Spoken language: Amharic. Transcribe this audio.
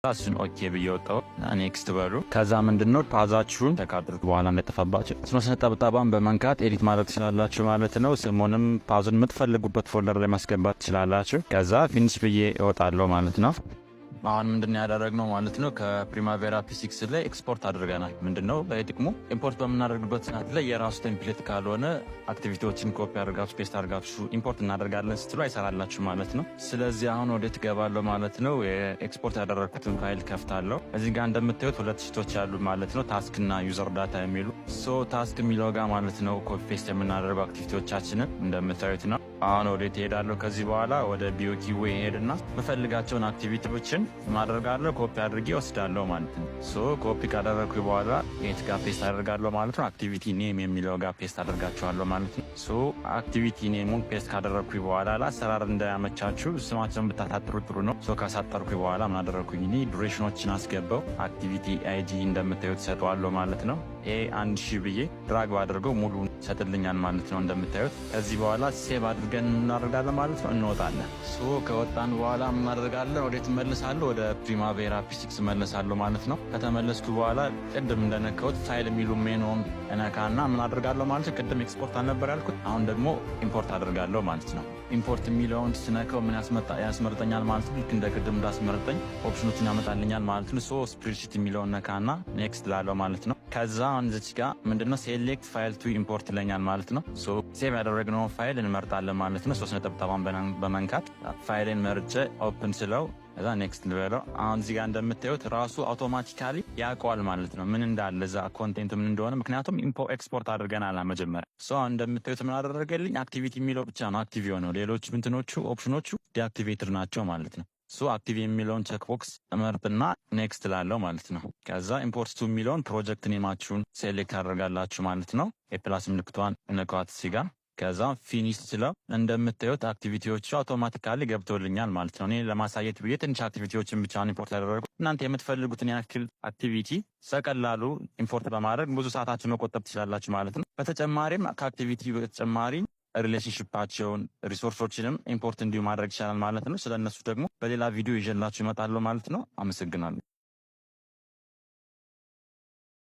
እሱን okay ብዬ ወጣሁ። Next በሉ። ከዛ ምንድነው path ኣችሁን ተካድርጉ በኋላ እንደጠፋባችሁ ሶስት ነጠብጣቧን በመንካት edit ማድረግ ትችላላችሁ ማለት ነው። ስሙንም path ኡን የምትፈልጉበት folder ላይ ማስገባት ትችላላችሁ። ከዛ finish ብዬ እወጣለሁ ማለት ነው። አሁን ምንድን ያደረግነው ማለት ነው፣ ከ Primavera P6 ላይ ኤክስፖርት አድርገናል። ምንድነው ጥቅሙ? Import በምናደርግበት ሰዓት ላይ የራሱ template ካልሆነ activity ዎችን copy አድርጋችሁ paste አድርጋችሁ import እናደርጋለን ስትሉ አይሰራላችሁ ማለት ነው። ስለዚህ አሁን ወዴት እገባለሁ ማለት ነው? ኤክስፖርት ያደረግኩትን ፋይል ከፍታለሁ። እዚህ ጋር እንደምታዩት ሁለት sheet ኦች ያሉ ማለት ነው፣ task እና user data የሚሉ። So task የሚለው ጋር ማለት ነው copy paste የምናደርገው activity ዎቻችንን እንደምታዩት ነው። አሁን ወዴት እሄዳለሁ? ከዚህ በኋላ ወደ BOQው ሄድና የምፈልጋቸውን activity ዎችን ማደርጋለሁ፣ ኮፒ አድርጌ ወስዳለሁ ማለት ነው። So copy ካደረግኩ በኋላ የት ጋር paste አደርጋለሁ ማለት ነው? Activity name የሚለው ጋር paste አደርጋቸዋለሁ ማለት ነው። So activity name ኡን paste ካደረግኩ በኋላ ለአሰራር እንዳያመቻችሁ ስማቸውን ብታሳጥሩ ጥሩ ነው። So ካሳጠርኩ በኋላ ምን አደረግኩኝ? እኔ duration ኦችን አስገባው። Activity ID እንደምታዩት ሰጠዋለሁ ማለት ነው። A 1000 ብዬ drag ባደርገው ሙሉ ሰጥልኛል ማለት ነው እንደምታዩት። ከዚህ በኋላ save አድርገን እናደርጋለን ማለት ነው፣ እንወጣለን። So ከወጣን በኋላ እናደርጋለን፣ ወዴት እመልሳለሁ? ወደ Primavera P6 እመለሳለሁ ማለት ነው። ከተመለስኩ በኋላ ቅድም እንደነካሁት ፋይል የሚሉ ሜኑን እነካና ምን አደርጋለሁ ማለት ነው? ቅድም ኤክስፖርት አልነበር ያልኩት፣ አሁን ደግሞ import አደርጋለሁ ማለት ነው። Import የሚለውን ስነካው ምን ያስመርጠኛል ማለት ነው? ልክ እንደ ቅድም እንዳስመርጠኝ option ኦችን ያመጣልኛል ማለት ነው። So spreadsheet የሚለውን ነካና next ላለው ማለት ነው። ከዛ አሁን እዚች ጋር ምንድነው select file to import ይለኛል ማለት ነው። So save ያደረግነውን ፋይል እንመርጣለን ማለት ነው። ሶስት ነጠብጣቧን በመንካት ፋይልን መርጬ open ስለው ከዛ next ልበለው። አሁን እዚህ ጋር እንደምታዩት ራሱ automatically ያውቀዋል ማለት ነው ምን እንዳለ እዛ content ኡ ምን እንደሆነ፣ ምክንያቱም ኤክስፖርት አድርገናል መጀመሪያ። So አሁን እንደምታዩት ምን አደረገልኝ? Activity የሚለው ብቻ ነው active የሆነው፣ ሌሎች እንትኖቹ option ኦቹ deactivated ናቸው ማለት ነው። So active የሚለውን check box እመርጥና next ላለው ማለት ነው። ከዛ import to የሚለውን project name ኣችሁን select ታደርጋላችሁ ማለት ነው። የ plus ምልክቷን እነካዋት እዚህ ጋር። ከዛ finish ስለው እንደምታዩት activity ዎቹ automatically ገብቶልኛል ማለት ነው። እኔ ለማሳየት ብዬ ትንሽ activity ዎችን ብቻ import ያደረጉ፣ እናንተ የምትፈልጉትን ያክል activity በቀላሉ import በማድረግ ብዙ ሰዓታችሁን መቆጠብ ትችላላችሁ ማለት ነው። በተጨማሪም ከ activity በተጨማሪ relationship ኣቸውን resource ኦችንም import እንዲሁ ማድረግ ይቻላል ማለት ነው። ስለ እነሱ ደግሞ በሌላ ቪዲዮ ይዤላችሁ እመጣለሁ ማለት ነው። አመሰግናለሁ።